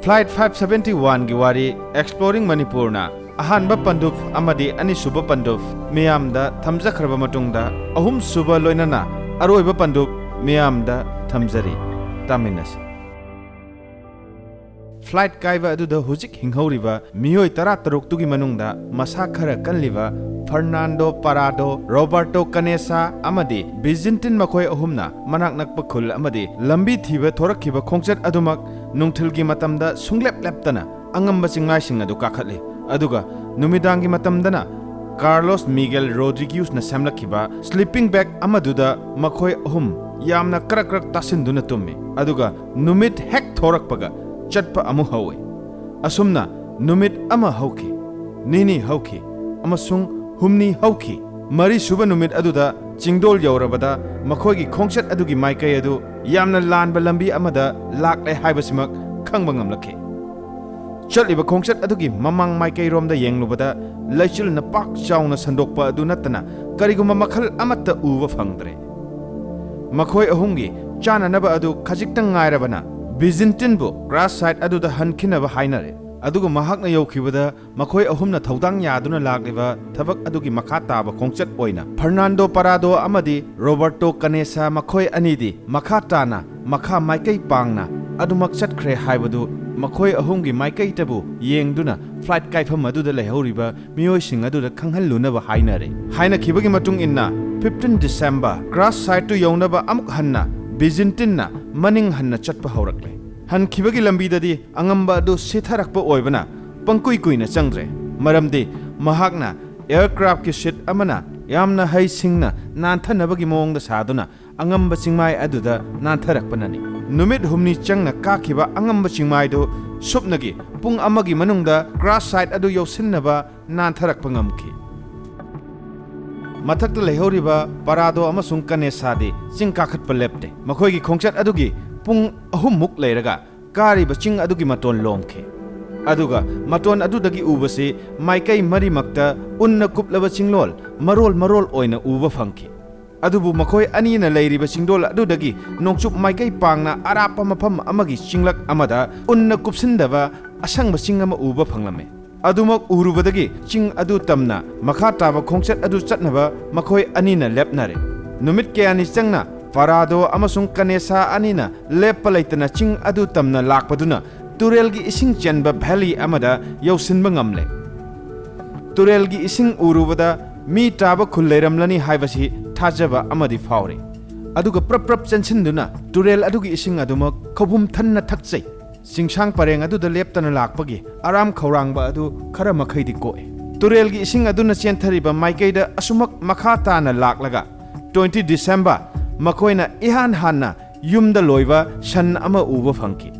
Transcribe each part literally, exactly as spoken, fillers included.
Flight five seventy-one ꯒꯤ ꯋꯥꯔꯤ Exploring Manipurꯅ ꯑꯍꯥꯟꯕ ꯄꯟꯗꯨꯞ ꯑꯃꯗꯤ ꯑꯅꯤꯁꯨꯕ ꯄꯟꯗꯨꯞ ꯃꯤꯌꯥꯝꯗ ꯊꯝꯖꯈ꯭ꯔꯕ ꯃꯇꯨꯡꯗ, ꯑꯍꯨꯝꯁꯨꯕ ꯂꯣꯏꯅꯅ ꯑꯔꯣꯏꯕ ꯄꯟꯗꯨꯞ ꯃꯤꯌꯥꯝꯗ ꯊꯝꯖꯔꯤ꯫ ꯇꯥꯃꯤꯟꯅꯁꯤ꯫ Flight ꯀꯥꯏꯕ ꯑꯗꯨꯗ ꯍꯧꯖꯤꯛ ꯍꯤꯡꯍꯧꯔꯤꯕ ꯃꯤꯑꯣꯏ ꯇꯔꯥꯇꯔꯨꯛꯇꯨꯒꯤ ꯃꯅꯨꯡꯗ ꯃꯁꯥ ꯈꯔ ꯀꯜꯂꯤꯕ ꯐꯔꯅꯥꯟꯗꯣ ꯄꯥꯔꯥꯗꯣ, ꯔꯣꯕꯔꯇꯣ ꯀꯅꯦꯁꯥ ꯑꯃꯗꯤ ꯕꯤꯖꯤꯟꯇꯤꯟ, ꯃꯈꯣꯏ ꯑꯍꯨꯝꯅ ꯃꯅꯥꯛ ꯅꯛꯄ ꯈꯨꯜ ꯑꯃꯗꯤ ꯂꯝꯕꯤ ꯊꯤꯕ ꯊꯣꯔꯛꯈꯤꯕ ꯈꯣꯡꯆꯠ ꯑꯗꯨꯃꯛ ꯅꯨꯡꯊꯤꯜꯒꯤ ꯃꯇꯝꯗ ꯁꯨꯡꯂꯦꯞ ꯂꯦꯞꯇꯅ ꯑꯉꯝꯕ ꯆꯤꯡꯃꯥꯏꯁꯤꯡ ꯑꯗꯨ ꯀꯥꯈꯠꯂꯤ꯫ ꯑꯗꯨꯒ ꯅꯨꯃꯤꯗꯥꯡꯒꯤ ꯃꯇꯝꯗꯅ ꯀꯥꯔꯂꯣꯁ ꯃꯤꯒꯦꯜ ꯔꯣꯗ꯭ꯔꯤꯒ꯭ꯌꯨꯁꯅ ꯁꯦꯝꯂꯛꯈꯤꯕ sleeping bag ꯑꯃꯗꯨꯗ ꯃꯈꯣꯏ ꯑꯍꯨꯝ ꯌꯥꯝꯅ ꯀ꯭ꯔꯛ ꯀ꯭ꯔꯛ ꯇꯥꯁꯤꯟꯗꯨꯅ ꯇꯨꯝꯃꯤ꯫ ꯑꯗꯨꯒ ꯅꯨꯃꯤꯠ ꯍꯦꯛ ꯊꯣꯔꯛꯄꯒ ꯆꯠꯄ ꯑꯃꯨꯛ ꯍꯧꯏ꯫ ꯑꯁꯨꯝꯅ ꯅꯨꯃꯤꯠ ꯑꯃ ꯍꯧꯈꯤ, ꯅꯤꯅꯤ ꯍꯧꯈꯤ, ꯑꯃꯁꯨꯡ ꯍꯨꯝꯅꯤ ꯍꯧꯈꯤ꯫ ꯃꯔꯤꯁꯨꯕ ꯅꯨꯃꯤꯠ ꯑꯗꯨꯗ ꯆꯤꯡꯗꯣꯜ ꯌꯧꯔꯕꯗ ꯃꯈꯣꯏꯒꯤ ꯈꯣꯡꯆꯠ ꯑꯗꯨꯒꯤ ꯃꯥꯏꯀꯩ ꯑꯗꯨ ꯌꯥꯝꯅ ꯂꯥꯟꯕ ꯂꯝꯕꯤ ꯑꯃꯗ ꯂꯥꯛꯂꯦ ꯍꯥꯏꯕꯁꯤꯃꯛ ꯈꯪꯕ ꯉꯝꯂꯛꯈꯤ꯫ ꯆꯠꯂꯤꯕ ꯈꯣꯡꯆꯠ ꯑꯗꯨꯒꯤ ꯃꯃꯥꯡ ꯃꯥꯏꯀꯩꯔꯣꯝꯗ ꯌꯦꯡꯂꯨꯕꯗ ꯂꯩꯆꯤꯜꯅ ꯄꯥꯛ ꯆꯥꯎꯅ ꯁꯟꯗꯣꯛꯄ ꯑꯗꯨ ꯅꯠꯇꯅ ꯀꯔꯤꯒꯨꯝꯕ ꯃꯈꯜ ꯑꯃꯠꯇ ꯎꯕ ꯐꯪꯗ꯭ꯔꯦ꯫ ꯃꯈꯣꯏ ꯑꯍꯨꯝꯒꯤ ꯆꯥꯅꯅꯕ ꯑꯗꯨ ꯈꯖꯤꯛꯇꯪ ꯉꯥꯏꯔꯕꯅ ꯕꯤꯖꯤꯟꯇꯤꯟꯕꯨ ꯀ꯭ꯔꯥꯁ ꯁꯥꯏꯠ ꯑꯗꯨꯗ ꯍꯟꯈꯤꯅꯕ ꯍꯥꯏꯅꯔꯦ꯫ ꯑꯗꯨꯒ ꯃꯍꯥꯛꯅ ꯌꯧꯈꯤꯕꯗ ꯃꯈꯣꯏ ꯑꯍꯨꯝꯅ ꯊꯧꯗꯥꯡ ꯌꯥꯗꯨꯅ ꯂꯥꯛꯂꯤꯕ ꯊꯕꯛ ꯑꯗꯨꯒꯤ ꯃꯈꯥ ꯇꯥꯕ ꯈꯣꯡꯆꯠ ꯑꯣꯏꯅ ꯐꯔꯅꯥꯟꯗꯣ ꯄꯥꯔꯥꯗꯣ ꯑꯃꯗꯤ ꯔꯣꯕꯔꯇꯣ ꯀꯅꯦꯁꯥ, ꯃꯈꯣꯏ ꯑꯅꯤꯗꯤ ꯃꯈꯥ ꯇꯥꯅ ꯃꯈꯥ ꯃꯥꯏꯀꯩ ꯄꯥꯡꯅ ꯑꯗꯨꯃꯛ ꯆꯠꯈ꯭ꯔꯦ ꯍꯥꯏꯕꯗꯨ ꯃꯈꯣꯏ ꯑꯍꯨꯝꯒꯤ ꯃꯥꯏꯀꯩꯗꯕꯨ ꯌꯦꯡꯗꯨꯅ flight ꯀꯥꯏꯐꯝ ꯑꯗꯨꯗ ꯂꯩꯍꯧꯔꯤꯕ ꯃꯤꯑꯣꯏꯁꯤꯡ ꯑꯗꯨꯗ ꯈꯪꯍꯜꯂꯨꯅꯕ ꯍꯥꯏꯅꯔꯦ꯫ ꯍꯥꯏꯅꯈꯤꯕꯒꯤ ꯃꯇꯨꯡ ꯏꯟꯅ, fifteen December, ꯀ꯭ꯔꯥꯁ ꯁꯥꯏꯠꯇꯨ ꯌꯧꯅꯕ ꯑꯃꯨꯛ ꯍꯟꯅ ꯕꯤꯖꯤꯟꯇꯤꯟꯅ ꯃꯅꯤꯡ ꯍꯟꯅ ꯆꯠꯄ ꯍꯧꯔꯛꯂꯦ꯫ ꯍꯟꯈꯤꯕꯒꯤ ꯂꯝꯕꯤꯗꯗꯤ ꯑꯉꯝꯕ ꯑꯗꯨ ꯁꯤꯊꯔꯛꯄ ꯑꯣꯏꯕꯅ ꯄꯪꯀꯨꯏ ꯀꯨꯏꯅ ꯆꯪꯗ꯭ꯔꯦ, ꯃꯔꯝꯗꯤ ꯃꯍꯥꯛꯅ aircraftꯀꯤ seat ꯑꯃꯅ ꯌꯥꯝꯅ ꯍꯩꯁꯤꯡꯅ ꯅꯥꯟꯊꯅꯕꯒꯤ ꯃꯑꯣꯡꯗ ꯁꯥꯗꯨꯅ ꯑꯉꯝꯕ ꯆꯤꯡꯃꯥꯏ ꯑꯗꯨꯗ ꯅꯥꯟꯊꯔꯛꯄꯅꯅꯤ꯫ ꯅꯨꯃꯤꯠ ꯍꯨꯝꯅꯤ ꯆꯪꯅ ꯀꯥꯈꯤꯕ ꯑꯉꯝꯕ ꯆꯤꯡꯃꯥꯏꯗꯨ ꯁꯨꯞꯅꯒꯤ ꯄꯨꯡ ꯑꯃꯒꯤ ꯃꯅꯨꯡꯗ ꯀ꯭ꯔꯥꯁ ꯁꯥꯏꯠ ꯑꯗꯨ ꯌꯧꯁꯤꯟꯅꯕ ꯅꯥꯟꯊꯔꯛꯄ ꯉꯝꯈꯤ꯫ ꯃꯊꯛꯇ ꯂꯩꯍꯧꯔꯤꯕ ꯄꯥꯔꯥꯗꯣ ꯑꯃꯁꯨꯡ ꯀꯅꯦꯁꯥꯗꯤ ꯆꯤꯡ ꯀꯥꯈꯠꯄ ꯂꯦꯞꯇꯦ꯫ ꯃꯈꯣꯏꯒꯤ ꯈꯣꯡꯆꯠ ꯑꯗꯨꯒꯤ ꯄꯨꯡ ꯑꯍꯨꯝꯃꯨꯛ ꯂꯩꯔꯒ ꯀꯥꯔꯤꯕ ꯆꯤꯡ ꯑꯗꯨꯒꯤ ꯃꯇꯣꯟ ꯂꯣꯝꯈꯤ꯫ ꯑꯗꯨꯒ ꯃꯇꯣꯟ ꯑꯗꯨꯗꯒꯤ ꯎꯕꯁꯤ ꯃꯥꯏꯀꯩ ꯃꯔꯤꯃꯛꯇ ꯎꯟꯅ ꯀꯨꯞꯂꯕ ꯆꯤꯡꯂꯣꯜ ꯃꯔꯣꯜ ꯃꯔꯣꯜ ꯑꯣꯏꯅ ꯎꯕ ꯐꯪꯈꯤ꯫ ꯑꯗꯨꯕꯨ ꯃꯈꯣꯏ ꯑꯅꯤꯅ ꯂꯩꯔꯤꯕ ꯆꯤꯡꯗꯣꯜ ꯑꯗꯨꯗꯒꯤ ꯅꯣꯡꯆꯨꯞ ꯃꯥꯏꯀꯩ ꯄꯥꯡꯅ ꯑꯔꯥꯞꯄ ꯃꯐꯝ ꯑꯃꯒꯤ ꯆꯤꯡꯂꯛ ꯑꯃꯗ ꯎꯟꯅ ꯀꯨꯞꯁꯤꯟꯗꯕ ꯑꯁꯪꯕ ꯆꯤꯡ ꯑꯃ ꯎꯕ ꯐꯪꯂꯝꯃꯤ꯫ ꯑꯗꯨꯃꯛ ꯎꯔꯨꯕꯗꯒꯤ ꯆꯤꯡ ꯑꯗꯨ ꯇꯝꯅ ꯃꯈꯥ ꯇꯥꯕ ꯈꯣꯡꯆꯠ ꯑꯗꯨ ꯆꯠꯅꯕ ꯃꯈꯣꯏ ꯑꯅꯤꯅ ꯂꯦꯞꯅꯔꯦ꯫ ꯅꯨꯃꯤꯠ ꯀꯌꯥꯅꯤ ꯆꯪꯅ ꯄꯥꯔꯥꯗꯣ ꯑꯃꯁꯨꯡ ꯀꯅꯦꯁꯥ ꯑꯅꯤꯅ ꯂꯦꯞꯄ ꯂꯩꯇꯅ ꯆꯤꯡ ꯑꯗꯨ ꯇꯝꯅ ꯂꯥꯛꯄꯗꯨꯅ ꯇꯨꯔꯦꯜꯒꯤ ꯏꯁꯤꯡ ꯆꯦꯟꯕ ꯚꯦꯂꯤ ꯑꯃꯗ ꯌꯧꯁꯤꯟꯕ ꯉꯝꯂꯦ꯫ ꯇꯨꯔꯦꯜꯒꯤ ꯏꯁꯤꯡ ꯎꯔꯨꯕꯗ ꯃꯤ ꯇꯥꯕ ꯈꯨꯜ ꯂꯩꯔꯝꯂꯅꯤ ꯍꯥꯏꯕꯁꯤ ꯊꯥꯖꯕ ꯑꯃꯗꯤ ꯐꯥꯎꯔꯤ꯫ ꯑꯗꯨꯒ ꯄ꯭ꯔꯞ ꯄ꯭ꯔꯞ ꯆꯦꯟꯁꯤꯟꯗꯨꯅ ꯇꯨꯔꯦꯜ ꯑꯗꯨꯒꯤ ꯏꯁꯤꯡ ꯑꯗꯨꯃꯛ ꯈꯧꯄꯨꯝ ꯊꯟꯅ ꯊꯛꯆꯩ꯫ ꯆꯤꯡꯁꯥꯡ ꯄꯔꯦꯡ ꯑꯗꯨꯗ ꯂꯦꯞꯇꯅ ꯂꯥꯛꯄꯒꯤ ꯑꯔꯥꯝ ꯈꯧꯔꯥꯡꯕ ꯑꯗꯨ ꯈꯔ ꯃꯈꯩꯗꯤ ꯀꯣꯛꯑꯦ꯫ ꯇꯨꯔꯦꯜꯒꯤ ꯏꯁꯤꯡ ꯑꯗꯨꯅ ꯆꯦꯟꯊꯔꯤꯕ ꯃꯥꯏꯀꯩꯗ ꯑꯁꯨꯃꯛ ꯃꯈꯥ ꯇꯥꯅ ꯂꯥꯛꯂꯒ, twenty December, ꯃꯈꯣꯏꯅ ꯏꯍꯥꯟ ꯍꯥꯟꯅ ꯌꯨꯝꯗ ꯂꯣꯏꯕ ꯁꯟ ꯑꯃ ꯎꯕ ꯐꯪꯈꯤ꯫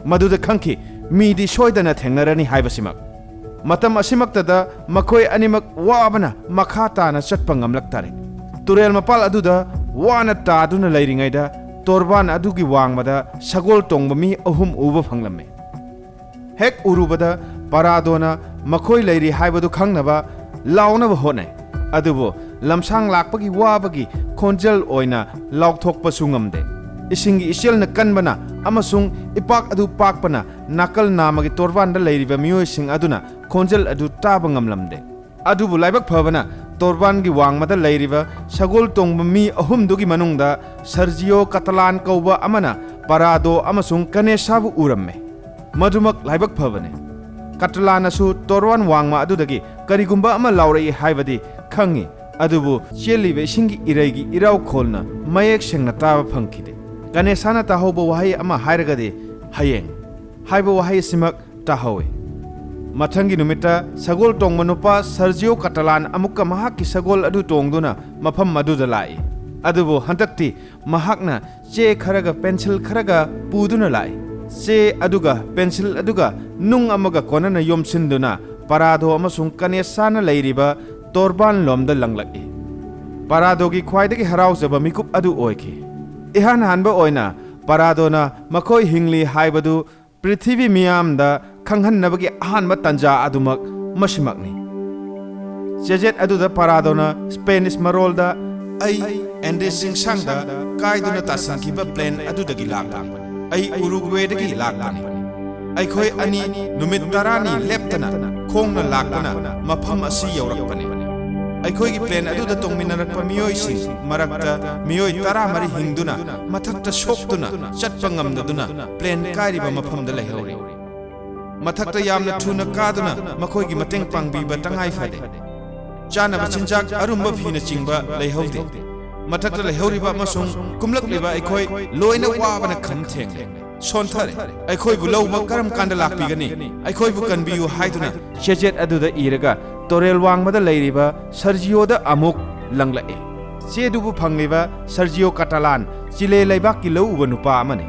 ꯃꯗꯨꯗ ꯈꯪꯈꯤ, ꯃꯤꯗꯤ ꯁꯣꯏꯗꯅ ꯊꯦꯡꯅꯔꯅꯤ ꯍꯥꯏꯕꯁꯤꯃꯛ꯫ ꯃꯇꯝ ꯑꯁꯤꯃꯛꯇꯗ ꯃꯈꯣꯏ ꯑꯅꯤꯃꯛ ꯋꯥꯕꯅ ꯃꯈꯥ ꯇꯥꯅ ꯆꯠꯄ ꯉꯝꯂꯛꯇꯔꯦ꯫ ꯇꯨꯔꯦꯜ ꯃꯄꯥꯜ ꯑꯗꯨꯗ ꯋꯥꯅ ꯇꯥꯗꯨꯅ ꯂꯩꯔꯤꯉꯩꯗ ꯇꯣꯔꯕꯥꯟ ꯑꯗꯨꯒꯤ ꯋꯥꯡꯃꯗ ꯁꯒꯣꯜ ꯇꯣꯡꯕ ꯃꯤ ꯑꯍꯨꯝ ꯎꯕ ꯐꯪꯂꯝꯃꯤ꯫ ꯍꯦꯛ ꯎꯔꯨꯕꯗ ꯄꯥꯔꯥꯗꯣꯅ ꯃꯈꯣꯏ ꯂꯩꯔꯤ ꯍꯥꯏꯕꯗꯨ ꯈꯪꯅꯕ ꯂꯥꯎꯅꯕ ꯍꯣꯠꯅꯩ꯫ ꯑꯗꯨꯕꯨ ꯂꯝꯁꯥꯡ ꯂꯥꯛꯄꯒꯤ ꯋꯥꯕꯒꯤ ꯈꯣꯟꯖꯦꯜ ꯑꯣꯏꯅ ꯂꯥꯎꯊꯣꯛꯄꯁꯨ ꯉꯝꯗꯦ꯫ ꯏꯁꯤꯡꯒꯤ ꯏꯆꯦꯜꯅ ꯀꯟꯕꯅ ꯑꯃꯁꯨꯡ ꯏꯄꯥꯛ ꯑꯗꯨ ꯄꯥꯛꯄꯅ ꯅꯥꯀꯜ ꯅꯥꯝꯃꯒꯤ ꯇꯣꯔꯕꯥꯟꯗ ꯂꯩꯔꯤꯕ ꯃꯤꯑꯣꯏꯁꯤꯡ ꯑꯗꯨꯅ ꯈꯣꯟꯖꯦꯜ ꯑꯗꯨ ꯇꯥꯕ ꯉꯝꯂꯝꯗꯦ꯫ ꯑꯗꯨꯕꯨ ꯂꯥꯏꯕꯛ ꯐꯕꯅ ꯇꯣꯔꯕꯥꯟꯒꯤ ꯋꯥꯡꯃꯗ ꯂꯩꯔꯤꯕ ꯁꯒꯣꯜ ꯇꯣꯡꯕ ꯃꯤ ꯑꯍꯨꯝꯗꯨꯒꯤ ꯃꯅꯨꯡꯗ ꯁꯔꯖꯤꯑꯣ ꯀꯇꯂꯥꯟ ꯀꯧꯕ ꯑꯃꯅ ꯄꯥꯔꯥꯗꯣ ꯑꯃꯁꯨꯡ ꯀꯅꯦꯁꯥꯕꯨ ꯎꯔꯝꯃꯦ꯫ ꯃꯗꯨꯃꯛ ꯂꯥꯏꯕꯛ ꯐꯕꯅꯤ꯫ ꯀꯇꯂꯥꯟꯅꯁꯨ ꯇꯣꯔꯕꯥꯟ ꯋꯥꯡꯃ ꯑꯗꯨꯗꯒꯤ ꯀꯔꯤꯒꯨꯝꯕ ꯑꯃ ꯂꯥꯎꯔꯛꯏ ꯍꯥꯏꯕꯗꯤ ꯈꯪꯏ, ꯑꯗꯨꯕꯨ ꯆꯦꯜꯂꯤꯕ ꯏꯁꯤꯡꯒꯤ ꯏꯔꯩꯒꯤ ꯏꯔꯥꯎꯈꯣꯜꯅ ꯃꯌꯦꯛ ꯁꯦꯡꯅ ꯇꯥꯕ ꯐꯪꯈꯤꯗꯦ꯫ ꯀꯅꯦꯁꯥꯅ ꯇꯥꯍꯧꯕ ꯋꯥꯍꯩ ꯑꯃ ꯍꯥꯏꯔꯒꯗꯤ "ꯍꯌꯦꯡ" ꯍꯥꯏꯕ ꯋꯥꯍꯩ ꯑꯁꯤꯃꯛ ꯇꯥꯍꯧꯏ꯫ ꯃꯊꯪꯒꯤ ꯅꯨꯃꯤꯠꯇ ꯁꯒꯣꯜ ꯇꯣꯡꯕ ꯅꯨꯄꯥ ꯁꯔꯖꯤꯑꯣ ꯀꯇꯂꯥꯟ ꯑꯃꯨꯛꯀ ꯃꯍꯥꯛꯀꯤ ꯁꯒꯣꯜ ꯑꯗꯨ ꯇꯣꯡꯗꯨꯅ ꯃꯐꯝ ꯑꯗꯨꯗ ꯂꯥꯛꯏ꯫ ꯑꯗꯨꯕꯨ ꯍꯟꯗꯛꯇꯤ ꯃꯍꯥꯛꯅ ꯆꯦ ꯈꯔꯒ ꯄꯦꯟꯁꯤꯜ ꯈꯔꯒ ꯄꯨꯗꯨꯅ ꯂꯥꯛꯏ꯫ ꯆꯦ ꯑꯗꯨꯒ ꯄꯦꯟꯁꯤꯜ ꯑꯗꯨꯒ ꯅꯨꯡ ꯑꯃꯒ ꯀꯣꯟꯅꯅ ꯌꯣꯝꯁꯤꯟꯗꯨꯅ ꯄꯥꯔꯥꯗꯣ ꯑꯃꯁꯨꯡ ꯀꯅꯦꯁꯥꯅ ꯂꯩꯔꯤꯕ ꯇꯣꯔꯕꯥꯟ ꯂꯣꯝꯗ ꯂꯪꯂꯛꯏ꯫ ꯄꯥꯔꯥꯗꯣꯒꯤ ꯈ꯭ꯋꯥꯏꯗꯒꯤ ꯍꯔꯥꯎꯖꯕ ꯃꯤꯀꯨꯞ ꯑꯗꯨ ꯑꯣꯏꯈꯤ꯫ ꯏꯍꯥꯟ ꯍꯥꯟꯕ ꯑꯣꯏꯅ ꯄꯥꯔꯥꯗꯣꯅ ꯃꯈꯣꯏ ꯍꯤꯡꯂꯤ ꯍꯥꯏꯕꯗꯨ ꯄ꯭ꯔꯤꯊꯤꯕꯤ ꯃꯤꯌꯥꯝꯗ ꯈꯪꯍꯟꯅꯕꯒꯤ ꯑꯍꯥꯟꯕ ꯇꯥꯟꯖꯥ ꯑꯗꯨꯃꯛ ꯃꯁꯤꯃꯛꯅꯤ꯫ ꯆꯦꯖꯦꯠ ꯑꯗꯨꯗ ꯄꯥꯔꯥꯗꯣꯅ ꯁ꯭ꯄꯦꯅꯤꯁ ꯃꯔꯣꯜꯗ "ꯑꯩ ꯑꯦꯟꯗꯤꯁ ꯆꯤꯡꯁꯥꯡꯗ ꯀꯥꯏꯗꯨꯅ ꯇꯥꯁꯤꯟꯈꯤꯕ ꯄ꯭ꯂꯦꯟ ꯑꯗꯨꯗꯒꯤ ꯂꯥꯛꯄꯅꯤ꯫ ꯑꯩ ꯎꯔꯨꯒ꯭ꯋꯦꯗꯒꯤ ꯂꯥꯛꯄꯅꯤ꯫ ꯑꯩꯈꯣꯏ ꯑꯅꯤ ꯅꯨꯃꯤꯠ ꯇꯔꯥꯅꯤ ꯂꯦꯞꯇꯅ ꯈꯣꯡꯅ ꯂꯥꯛꯇꯨꯅ ꯃꯐꯝ ꯑꯁꯤ ꯌꯧꯔꯛꯄꯅꯤ꯫ ꯑꯩꯈꯣꯏꯒꯤ ꯄ꯭ꯂꯦꯟ ꯑꯗꯨꯗ ꯇꯣꯡꯃꯤꯟꯅꯔꯛꯄ ꯃꯤꯑꯣꯏꯁꯤꯡ ꯃꯔꯛꯇ ꯃꯤꯑꯣꯏ ꯇꯔꯥꯃꯔꯤ ꯍꯤꯡꯗꯨꯅ ꯃꯊꯛꯇ ꯁꯣꯛꯇꯨꯅ ꯆꯠꯄ ꯉꯝꯗꯗꯨꯅ ꯄ꯭ꯂꯦꯟ ꯀꯥꯏꯔꯤꯕ ꯃꯐꯝꯗ ꯂꯩꯍꯧꯔꯤ꯫ ꯃꯊꯛꯇ ꯌꯥꯝꯅ ꯊꯨꯅ ꯀꯥꯗꯨꯅ ꯃꯈꯣꯏꯒꯤ ꯃꯇꯦꯡ ꯄꯥꯡꯕꯤꯕ ꯇꯉꯥꯏ ꯐꯗꯦ꯫ ꯆꯥꯅꯕ ꯆꯤꯟꯖꯥꯛ, ꯑꯔꯨꯝꯕ ꯐꯤꯅꯆꯤꯡꯕ ꯂꯩꯍꯧꯗꯦ꯫ ꯃꯊꯛꯇ ꯂꯩꯍꯧꯔꯤꯕ ꯑꯃꯁꯨꯡ ꯀꯨꯝꯂꯛꯂꯤꯕ ꯑꯩꯈꯣꯏ ꯂꯣꯏꯅ ꯋꯥꯕꯅ ꯈꯝ ꯊꯦꯡꯂꯦ꯫ ꯁꯣꯟꯊꯔꯦ꯫ ꯑꯩꯈꯣꯏꯕꯨ ꯂꯧꯕ ꯀꯔꯝ ꯀꯥꯟꯗ ꯂꯥꯛꯄꯤꯒꯅꯤ? ꯑꯩꯈꯣꯏꯕꯨ ꯀꯟꯕꯤꯌꯨ ꯍꯥꯏꯗꯨꯅ ꯆꯦꯆꯦꯠ ꯑꯗꯨꯗ ꯏꯔꯒ ꯇꯣꯔꯦꯜ ꯋꯥꯡꯃꯗ ꯂꯩꯔꯤꯕ ꯁꯔꯖꯤꯌꯣꯗ ꯑꯃꯨꯛ ꯂꯪꯂꯛꯏ꯫ ꯆꯦꯗꯨꯕꯨ ꯐꯪꯂꯤꯕ ꯁꯔꯖꯤꯌꯣ ꯀꯇꯥꯂꯥꯟ ꯆꯤꯂꯦ ꯂꯩꯕꯥꯛꯀꯤ ꯂꯧ ꯎꯕ ꯅꯨꯄꯥ ꯑꯃꯅꯤ꯫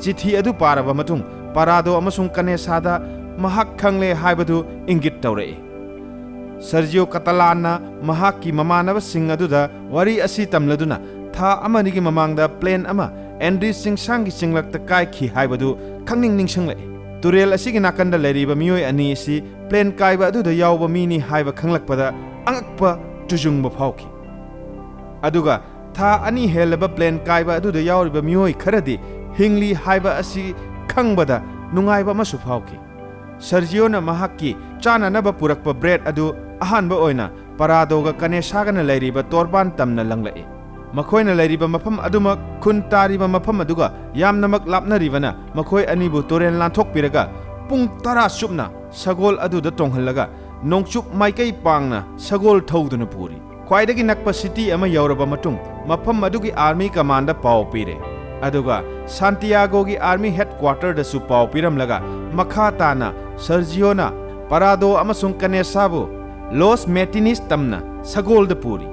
ꯆꯤꯊꯤ ꯑꯗꯨ ꯄꯥꯔꯕ ꯃꯇꯨꯡ ꯄꯥꯔꯥꯗꯣ ꯑꯃꯁꯨꯡ ꯀꯅꯦꯁꯥꯗ ꯃꯍꯥꯛ ꯈꯪꯂꯦ ꯍꯥꯏꯕꯗꯨ ꯏꯪꯒꯤꯠ ꯇꯧꯔꯛꯏ꯫ ꯁꯔꯖꯤꯌꯣ ꯀꯇꯥꯂꯥꯟꯅ ꯃꯍꯥꯛꯀꯤ ꯃꯃꯥꯟꯅꯕꯁꯤꯡ ꯑꯗꯨꯗ ꯋꯥꯔꯤ ꯑꯁꯤ ꯇꯝꯂꯗꯨꯅ ꯊꯥ ꯑꯃꯅꯤꯒꯤ ꯃꯃꯥꯡꯗ ꯄ꯭ꯂꯦꯟ ꯑꯃ ꯑꯦꯟꯗꯤꯁ ꯆꯤꯡꯁꯥꯡꯒꯤ ꯆꯤꯡꯂꯛꯇ ꯀꯥꯏꯈꯤ ꯍꯥꯏꯕꯗꯨ ꯈꯪꯅꯤꯡ ꯅꯤꯡꯁꯤꯡꯂꯛꯏ꯫ ꯇꯨꯔꯦꯜ ꯑꯁꯤꯒꯤ ꯅꯥꯀꯟꯗ ꯂꯩꯔꯤꯕ ꯃꯤꯑꯣꯏ ꯑꯅꯤ ꯑꯁꯤ ꯄ꯭ꯂꯦꯟ ꯀꯥꯏꯕ ꯑꯗꯨꯗ ꯌꯥꯎꯕ ꯃꯤꯅꯤ ꯍꯥꯏꯕ ꯈꯪꯂꯛꯄꯗ ꯑꯉꯛꯄ ꯇꯨꯖꯨꯡꯕ ꯐꯥꯎꯈꯤ꯫ ꯑꯗꯨꯒ ꯊꯥ ꯑꯅꯤ ꯍꯦꯜꯂꯕ ꯄ꯭ꯂꯦꯟ ꯀꯥꯏꯕ ꯑꯗꯨꯗ ꯌꯥꯎꯔꯤꯕ ꯃꯤꯑꯣꯏ ꯈꯔꯗꯤ ꯍꯤꯡꯂꯤ ꯍꯥꯏꯕ ꯑꯁꯤ ꯈꯪꯕꯗ ꯅꯨꯡꯉꯥꯏꯕ ꯑꯃꯁꯨ ꯐꯥꯎꯈꯤ꯫ ꯁꯔꯖꯤꯌꯣꯅ ꯃꯍꯥꯛꯀꯤ ꯆꯥꯅꯅꯕ ꯄꯨꯔꯛꯄ ꯕ꯭ꯔꯦꯗ ꯑꯗꯨ ꯑꯍꯥꯟꯕ ꯑꯣꯏꯅ ꯄꯥꯔꯥꯗꯣꯒ ꯀꯅꯦꯁꯥꯒꯅ ꯂꯩꯔꯤꯕ ꯇꯣꯔꯕꯥꯟ ꯇꯝꯅ ꯂꯪꯂꯛꯏ꯫ ꯃꯈꯣꯏꯅ ꯂꯩꯔꯤꯕ ꯃꯐꯝ ꯑꯗꯨꯃꯛ ꯈꯨꯟ ꯇꯥꯔꯤꯕ ꯃꯐꯝ ꯑꯗꯨꯒ ꯌꯥꯝꯅꯃꯛ ꯂꯥꯞꯅꯔꯤꯕꯅ ꯃꯈꯣꯏ ꯑꯅꯤꯕꯨ ꯇꯨꯔꯦꯜ ꯂꯥꯟꯊꯣꯛꯄꯤꯔꯒ ꯄꯨꯡ ꯇꯔꯥ ꯆꯨꯞꯅ ꯁꯒꯣꯜ ꯑꯗꯨꯗ ꯇꯣꯡꯍꯜꯂꯒ ꯅꯣꯡꯆꯨꯞ ꯃꯥꯏꯀꯩ ꯄꯥꯡꯅ ꯁꯒꯣꯜ ꯊꯧꯗꯨꯅ ꯄꯨꯔꯤ꯫ ꯈ꯭ꯋꯥꯏꯗꯒꯤ ꯅꯛꯄ ꯁꯤꯇꯤ ꯑꯃ ꯌꯧꯔꯕ ꯃꯇꯨꯡ ꯃꯐꯝ ꯑꯗꯨꯒꯤ ꯑꯥꯔꯃꯤ ꯀꯃꯥꯟꯗ ꯄꯥꯎ ꯄꯤꯔꯦ꯫ ꯑꯗꯨꯒ ꯁꯥꯟꯇꯤꯌꯥꯒꯣꯒꯤ ꯑꯥꯔꯃꯤ ꯍꯦꯗꯀ꯭ꯋꯥꯇꯔꯗꯁꯨ ꯄꯥꯎ ꯄꯤꯔꯝꯂꯒ ꯃꯈꯥ ꯇꯥꯅ ꯁꯔꯖꯤꯌꯣꯅ ꯄꯥꯔꯥꯗꯣ ꯑꯃꯁꯨꯡ ꯀꯅꯦꯁꯥꯕꯨ ꯂꯣꯁ ꯃꯦꯇꯤꯅꯤꯁ ꯇꯝꯅ ꯁꯒꯣꯜꯗ ꯄꯨꯔꯤ꯫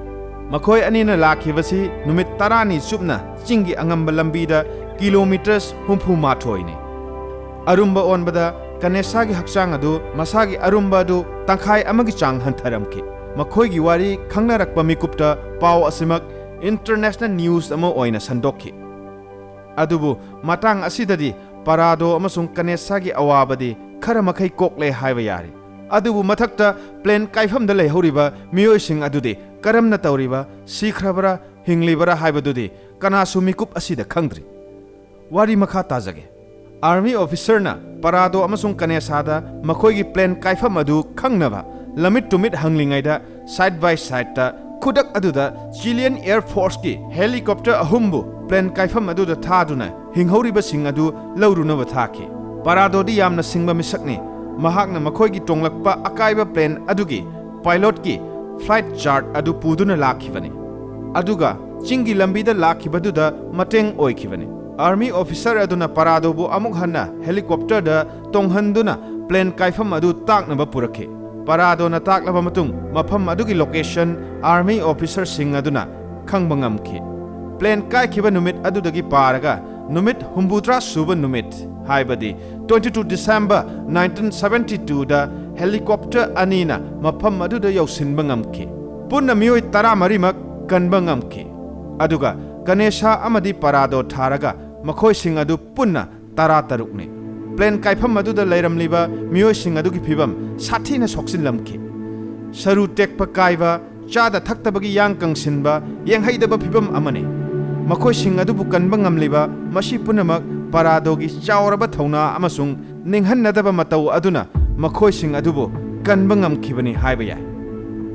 ꯃꯈꯣꯏ ꯑꯅꯤꯅ ꯂꯥꯛꯈꯤꯕꯁꯤ ꯅꯨꯃꯤꯠ ꯇꯔꯥꯅꯤ ꯆꯨꯞꯅ ꯆꯤꯡꯒꯤ ꯑꯉꯝꯕ ꯂꯝꯕꯤꯗ ꯀꯤꯂꯣꯃꯤꯇꯔꯁ ꯍꯨꯝꯐꯨ ꯃꯥꯊꯣꯏꯅꯤ꯫ ꯑꯔꯨꯝꯕ ꯑꯣꯟꯕꯗ ꯀꯅꯦꯁꯥꯒꯤ ꯍꯛꯆꯥꯡ ꯑꯗꯨ ꯃꯁꯥꯒꯤ ꯑꯔꯨꯝꯕ ꯑꯗꯨ ꯇꯪꯈꯥꯏ ꯑꯃꯒꯤ ꯆꯥꯡ ꯍꯟꯊꯔꯝꯈꯤ꯫ ꯃꯈꯣꯏꯒꯤ ꯋꯥꯔꯤ ꯈꯪꯅꯔꯛꯄ ꯃꯤꯀꯨꯞꯇ ꯄꯥꯎ ꯑꯁꯤꯃꯛ ꯏꯟꯇꯔꯅꯦꯁꯅꯦꯜ ꯅ꯭ꯌꯨꯁ ꯑꯃ ꯑꯣꯏꯅ ꯁꯟꯗꯣꯛꯈꯤ꯫ ꯑꯗꯨꯕꯨ ꯃꯇꯥꯡ ꯑꯁꯤꯗꯗꯤ ꯄꯥꯔꯥꯗꯣ ꯑꯃꯁꯨꯡ ꯀꯅꯦꯁꯥꯒꯤ ꯑꯋꯥꯕꯗꯤ ꯈꯔ ꯃꯈꯩ ꯀꯣꯛꯂꯦ ꯍꯥꯏꯕ ꯌꯥꯔꯦ꯫ ꯑꯗꯨꯕꯨ ꯃꯊꯛꯇ ꯄ꯭ꯂꯦꯟ ꯀꯥꯏꯐꯝꯗ ꯂꯩꯍꯧꯔꯤꯕ ꯃꯤꯑꯣꯏꯁꯤꯡ ꯑꯗꯨꯗꯤ ꯀꯔꯝꯅ ꯇꯧꯔꯤꯕ, ꯁꯤꯈ꯭ꯔꯕ꯭ꯔꯥ, ꯍꯤꯡꯂꯤꯕꯔꯥ ꯍꯥꯏꯕꯗꯨꯗꯤ ꯀꯅꯥꯁꯨ ꯃꯤꯀꯨꯞ ꯑꯁꯤꯗ ꯈꯪꯗ꯭ꯔꯤ꯫ ꯋꯥꯔꯤ ꯃꯈꯥ ꯇꯥꯖꯒꯦ꯫ ꯑꯥꯔꯃꯤ ꯑꯣꯐꯤꯁꯔꯅ ꯄꯥꯔꯥꯗꯣ ꯑꯃꯁꯨꯡ ꯀꯅꯦꯁꯥꯗ ꯃꯈꯣꯏꯒꯤ ꯄ꯭ꯂꯦꯟ ꯀꯥꯏꯐꯝ ꯑꯗꯨ ꯈꯪꯅꯕ ꯂꯃꯤꯠ ꯇꯨꯃꯤꯠ ꯍꯪꯂꯤꯉꯩꯗ, ꯁꯥꯏꯗ ꯕꯥꯏ ꯁꯥꯏꯗꯇ ꯈꯨꯗꯛ ꯑꯗꯨꯗ ꯆꯤꯂꯤꯌꯟ ꯑꯦꯌꯔ ꯐꯣꯔꯁꯀꯤ ꯍꯦꯂꯤꯀꯣꯞꯇꯔ ꯑꯍꯨꯝꯕꯨ ꯄ꯭ꯂꯦꯟ ꯀꯥꯏꯐꯝ ꯑꯗꯨꯗ ꯊꯥꯗꯨꯅ ꯍꯤꯡꯍꯧꯔꯤꯕꯁꯤꯡ ꯑꯗꯨ ꯂꯧꯔꯨꯅꯕ ꯊꯥꯈꯤ꯫ ꯄꯥꯔꯥꯗꯣꯗꯤ ꯌꯥꯝꯅ ꯁꯤꯡꯕ ꯃꯤꯁꯛꯅꯤ꯫ ꯃꯍꯥꯛꯅ ꯃꯈꯣꯏꯒꯤ ꯇꯣꯡꯂꯛꯄ ꯑꯀꯥꯏꯕ ꯄ꯭ꯂꯦꯟ ꯑꯗꯨꯒꯤ ꯄꯥꯏꯂꯣꯠꯀꯤ ꯐ꯭ꯂꯥꯏꯠ ꯆꯥꯔꯠ ꯑꯗꯨ ꯄꯨꯗꯨꯅ ꯂꯥꯛꯈꯤꯕꯅꯤ꯫ ꯑꯗꯨꯒ ꯆꯤꯡꯒꯤ ꯂꯝꯕꯤꯗ ꯂꯥꯛꯈꯤꯕꯗꯨꯗ ꯃꯇꯦꯡ ꯑꯣꯏꯈꯤꯕꯅꯤ꯫ ꯑꯥꯔꯃꯤ ꯑꯣꯐꯤꯁꯔ ꯑꯗꯨꯅ ꯄꯥꯔꯥꯗꯣꯕꯨ ꯑꯃꯨꯛ ꯍꯟꯅ ꯍꯦꯂꯤꯀꯣꯞꯇꯔꯗ ꯇꯣꯡꯍꯟꯗꯨꯅ ꯄ꯭ꯂꯦꯟ ꯀꯥꯏꯐꯝ ꯑꯗꯨ ꯇꯥꯛꯅꯕ ꯄꯨꯔꯛꯈꯤ꯫ ꯄꯥꯔꯥꯗꯣꯅ ꯇꯥꯛꯂꯕ ꯃꯇꯨꯡ, ꯃꯐꯝ ꯑꯗꯨꯒꯤ ꯂꯣꯀꯦꯁꯟ ꯑꯥꯔꯃꯤ ꯑꯣꯐꯤꯁꯔꯁꯤꯡ ꯑꯗꯨꯅ ꯈꯪꯕ ꯉꯝꯈꯤ꯫ ꯄ꯭ꯂꯦꯟ ꯀꯥꯏꯈꯤꯕ ꯅꯨꯃꯤꯠ ꯑꯗꯨꯗꯒꯤ ꯄꯥꯔꯒ ꯅꯨꯃꯤꯠ ꯍꯨꯝꯐꯨꯇꯔꯥ ꯁꯨꯕ ꯅꯨꯃꯤꯠ, ꯍꯥꯏꯕꯗꯤ twenty two December nineteen seventy twoꯗ ꯍꯦꯂꯤꯀꯣꯞꯇꯔ ꯑꯅꯤꯅ ꯃꯐꯝ ꯑꯗꯨꯗ ꯌꯧꯁꯤꯟꯕ ꯉꯝꯈꯤ꯫ ꯄꯨꯟꯅ ꯃꯤꯑꯣꯏ ꯇꯔꯥꯃꯔꯤꯃꯛ ꯀꯟꯕ ꯉꯝꯈꯤ꯫ ꯑꯗꯨꯒ ꯀꯅꯦꯁꯥ ꯑꯃꯗꯤ ꯄꯥꯔꯥꯗꯣ ꯊꯥꯔꯒ ꯃꯈꯣꯏꯁꯤꯡ ꯑꯗꯨ ꯄꯨꯟꯅ ꯇꯔꯥꯇꯔꯨꯛꯅꯤ꯫ ꯄ꯭ꯂꯦꯟ ꯀꯥꯏꯐꯝ ꯑꯗꯨꯗ ꯂꯩꯔꯝꯂꯤꯕ ꯃꯤꯑꯣꯏꯁꯤꯡ ꯑꯗꯨꯒꯤ ꯐꯤꯕꯝ ꯁꯥꯊꯤꯅ ꯁꯣꯛꯆꯤꯜꯂꯝꯈꯤ꯫ ꯁꯔꯨ ꯇꯦꯛꯄ ꯀꯥꯏꯕ, ꯆꯥꯗ ꯊꯛꯇꯕꯒꯤ ꯌꯥꯡ ꯀꯪꯁꯤꯟꯕ, ꯌꯦꯡꯍꯩꯗꯕ ꯐꯤꯕꯝ ꯑꯃꯅꯤ꯫ ꯃꯈꯣꯏꯁꯤꯡ ꯑꯗꯨꯕꯨ ꯀꯟꯕ ꯉꯝꯂꯤꯕ ꯃꯁꯤ ꯄꯨꯝꯅꯃꯛ ꯄꯥꯔꯥꯗꯣꯒꯤ ꯆꯥꯎꯔꯕ ꯊꯧꯅꯥ ꯑꯃꯁꯨꯡ ꯅꯤꯡꯍꯟꯅꯗꯕ ꯃꯇꯧ ꯑꯗꯨꯅ ꯃꯈꯣꯏꯁꯤꯡ ꯑꯗꯨꯕꯨ ꯀꯟꯕ ꯉꯝꯈꯤꯕꯅꯤ ꯍꯥꯏꯕ ꯌꯥꯏ꯫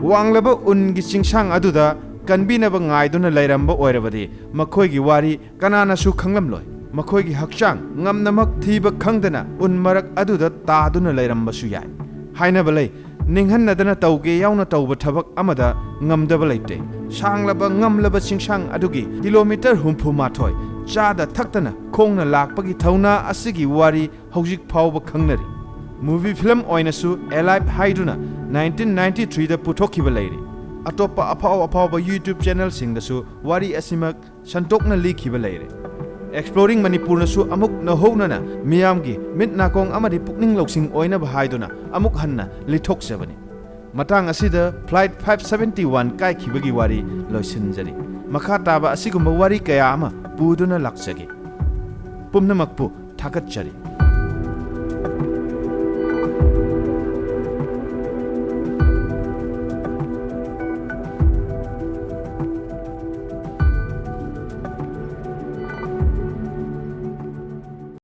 ꯋꯥꯡꯂꯕ ꯎꯟꯒꯤ ꯆꯤꯡꯁꯥꯡ ꯑꯗꯨꯗ ꯀꯟꯕꯤꯅꯕ ꯉꯥꯏꯗꯨꯅ ꯂꯩꯔꯝꯕ ꯑꯣꯏꯔꯕꯗꯤ ꯃꯈꯣꯏꯒꯤ ꯋꯥꯔꯤ ꯀꯅꯥꯅꯁꯨ ꯈꯪꯂꯝꯂꯣꯏ꯫ ꯃꯈꯣꯏꯒꯤ ꯍꯛꯆꯥꯡ ꯉꯝꯅꯃꯛ ꯊꯤꯕ ꯈꯪꯗꯅ ꯎꯟ ꯃꯔꯛ ꯑꯗꯨꯗ ꯇꯥꯗꯨꯅ ꯂꯩꯔꯝꯕꯁꯨ ꯌꯥꯏ꯫ ꯍꯥꯏꯅꯕ ꯂꯩ, ꯅꯤꯡꯍꯟꯅꯗꯅ ꯇꯧꯒꯦ ꯌꯥꯎꯅ ꯇꯧꯕ ꯊꯕꯛ ꯑꯃꯗ ꯉꯝꯗꯕ ꯂꯩꯇꯦ꯫ ꯁꯥꯡꯂꯕ ꯉꯝꯂꯕ ꯆꯤꯡꯁꯥꯡ ꯑꯗꯨꯒꯤ ꯀꯤꯂꯣꯃꯤꯇꯔ ꯍꯨꯝꯐꯨ ꯃꯥꯊꯣꯏ ꯆꯥꯗ ꯊꯛꯇꯅ ꯈꯣꯡꯅ ꯂꯥꯛꯄꯒꯤ ꯊꯧꯅꯥ ꯑꯁꯤꯒꯤ ꯋꯥꯔꯤ ꯍꯧꯖꯤꯛ ꯐꯥꯎꯕ ꯈꯪꯅꯔꯤ꯫ ꯃꯨꯚꯤ ꯐꯤꯂꯝ ꯑꯣꯏꯅꯁꯨ ꯑꯦꯂꯥꯏꯚ ꯍꯥꯏꯗꯨꯅ nineteen ninety threeꯗ ꯄꯨꯊꯣꯛꯈꯤꯕ ꯂꯩꯔꯤ꯫ ꯑꯇꯣꯞꯄ ꯑꯐꯥꯎ ꯑꯐꯥꯎꯕ YouTube ꯆꯦꯅꯦꯜꯁꯤꯡꯗꯁꯨ ꯋꯥꯔꯤ ꯑꯁꯤꯃꯛ ꯁꯟꯗꯣꯛꯅ ꯂꯤꯈꯤꯕ ꯂꯩꯔꯦ꯫ ꯑꯦꯛꯁꯄ꯭ꯂꯣꯔꯤꯡ ꯃꯅꯤꯄꯨꯔꯅꯁꯨ ꯑꯃꯨꯛ ꯅꯧꯍꯧꯅꯅ ꯃꯤꯌꯥꯝꯒꯤ ꯃꯤꯠ ꯅꯥꯀꯣꯡ ꯑꯃꯗꯤ ꯄꯨꯛꯅꯤꯡ ꯂꯧꯁꯤꯡ ꯑꯣꯏꯅꯕ ꯍꯥꯏꯗꯨꯅ ꯑꯃꯨꯛ ꯍꯟꯅ ꯂꯤꯊꯣꯛꯆꯕꯅꯤ꯫ ꯃꯇꯥꯡ ꯑꯁꯤꯗ Flight five seventy one ꯀꯥꯏꯈꯤꯕꯒꯤ ꯋꯥꯔꯤ ꯂꯣꯏꯁꯤꯟꯖꯔꯤ꯫ ꯃꯈꯥ ꯇꯥꯕ ꯑꯁꯤꯒꯨꯝꯕ ꯋꯥꯔꯤ ꯀꯌꯥ ꯑꯃ ꯄꯨꯗꯨꯅ ꯂꯥꯛꯆꯒꯦ꯫ ꯄꯨꯝꯅꯃꯛꯄꯨ ꯊꯥꯒꯠꯆꯔꯤ꯫